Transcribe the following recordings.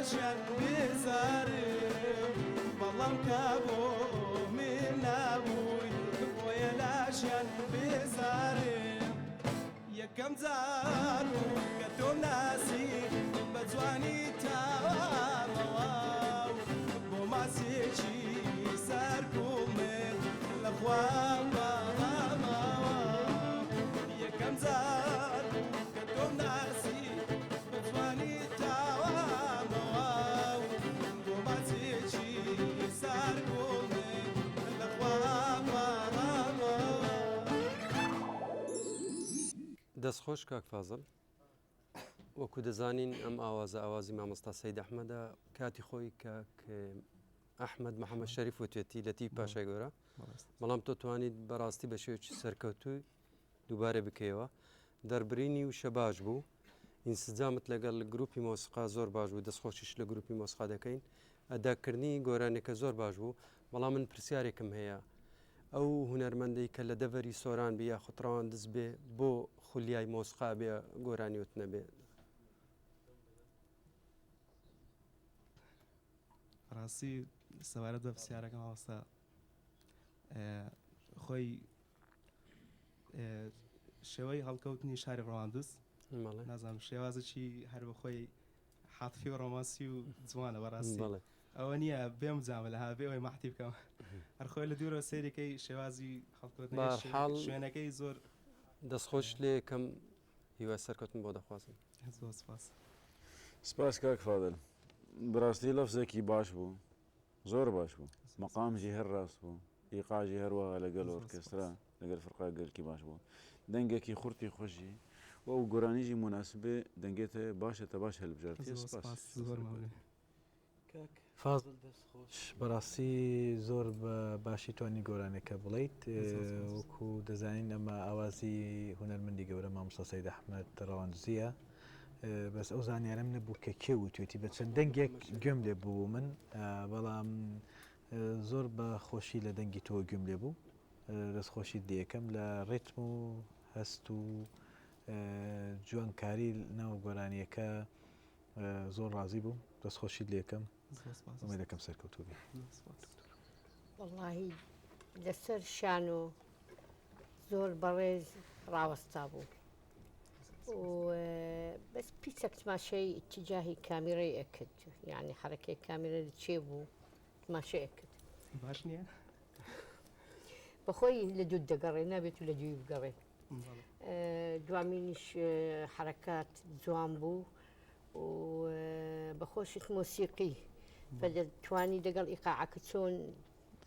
ژیان بێزارم بەڵام کە بۆ من نەبووی بۆیە لە ژیان بێزارم یەکەم جار بوو کە تۆم ناسی بە جوانی تاوامەوە بۆ ماسێکی سەر کوڵمت لە خوا پاڕامەوە یەکەم جار بوو کە تۆم ناسی بە جوانی تاوامەوە بۆ ماچێکی سەر کوڵمت لە خوا پاڕامەوە. دەست خۆش کاک فازڵ. وەکو دەزانین ئەم ئاوازە ئاوازی مامۆستا سەید ئەحمەدە کاتی خۆی کاک ئەحمەد محەممەد شەریف وتێتی لە تیپی پاشای گەورە بەڵام تۆ توانیت بەڕاستی بە شێوەیەکی سەرکەوتووی دووبارە بکەیەوە دەربرینی وشە باش بوو ئینسجامت لەگەڵ گروپی مۆسیقا زۆر باش بوو دەستخۆشیش لە گروپی مۆسیقا دەکەین ئەداکردنی گۆرانیەکە زۆر باش بوو بەڵام من پرسیارێکم هەیە ئەو هونەرمەندەی کە لە دەڤەری سۆران بی یاخود ڕەواندز بێ بۆ خولیای مۆسقا بێ گۆرانی وتنە بێ؟ ڕاستی سەبارەت بە پرسیارەکە مامۆستا خۆی شێوەی هەڵکەوتنی شاری ڕەواندز نازانم شێوازێکی هەر بەخۆی حاتفی و ڕۆمانسی و جوانە بەڕاستی ئەوە نییە بێم جامە ها بێ ئەوەی مەحتی بکەم هەر خۆی لە دوورەوە سەیرەکەی شێوازی هەڵکەوتنی شوێنەکەی زۆر دەستخۆش لێ کەم هیوای سەرکەوتن بۆ دەخوازم. زۆر سپاس. سپاس کاک فادل بەراستی لەفزێکی باش بوو زۆر باش بوو مەقام ژی هەر ڕاست بوو ئیقاع ژی هەروەها لەگەل ئۆرکێسترا لەگەل فرقا گەلکی باش بوو دەنگێکی خورتی خۆشی و ئەو گۆرانی ژی موناسبێ دەنگێتە باشە تە باش هەلبژارتیە سپاس. زۆر مەمنون. کاک فازل دەست خۆش بەڕاستی زۆر بە باشی توانی گۆرانیەکە بڵێیت وەکو دەزانین ئەمە ئاوازی هونەرمەندی گەورە مامۆستا سەید ئەحمەد ڕەواندزیە بەس ئەو زانیارەم نەبوو کە کێ وتوێتی بە چەند دەنگێک گوێم لێ بوو من بەڵام زۆر بە خۆشی لە دەنگی تۆ گوێم لێ بوو دەست خۆشیت لێ ئەکەم لە ڕیتم و هەست و جوانکاری ناو گۆرانیەکە زۆر ڕازی بووم دەست خۆشیت لێکەم ئومێدەکەم سەرکەوتوو بی. وەڵاهی لەسەر شانۆ زۆر بەڕێز ڕاوەستا بوو و بەس پیچەک تماشای اتجاهی کامیرەی ئەکرد یعنی حرەکەی کامیرە لە چێ بوو تماشای ئەکرد باش نییە بەخۆی لە دووت دەگەڕێ نابێت و لە دووی بگەڕێ دوامینیش حرەکات جوان بوو و بەخۆشت مۆسیقی فەدەتوانی دەگەڵ ئیقاعەکە چۆن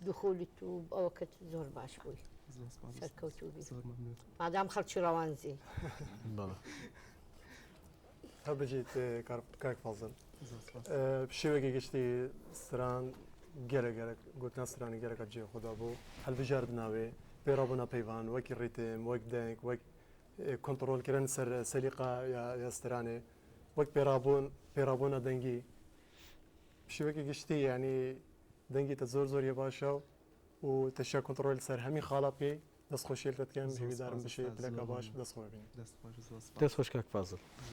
دخولت و ئەوەکەت زۆر باش بووی سەرکەوتوو بی مادام خەڵکی ڕەوانزی. بەڵێ. هەر بژیت کاک فازل. شێوەیەکی گشتی ستران گەلە گەلە گوتنا سترانی گەلەکە جێ خۆدا بوو هەلبژاردنا وێ پێڕابوونا پەیڤان وەکی ڕیتم وەک دەنگ وەک کۆنتڕۆلکردن سەر سەلیقە یا سترانێ وەک پێڕابوون پێڕابوونە دەنگی شێوەیەکی گشتی یعنی دەنگی تە زۆر زۆر یە باشە و تەشیا کۆنتڕۆل سەر هەمی خاڵا بکەی دەست خۆشی لێت دەکەم هیویدارم بشێ پلەکە باش دەست خۆش بین. دەست خۆش کاک فازل.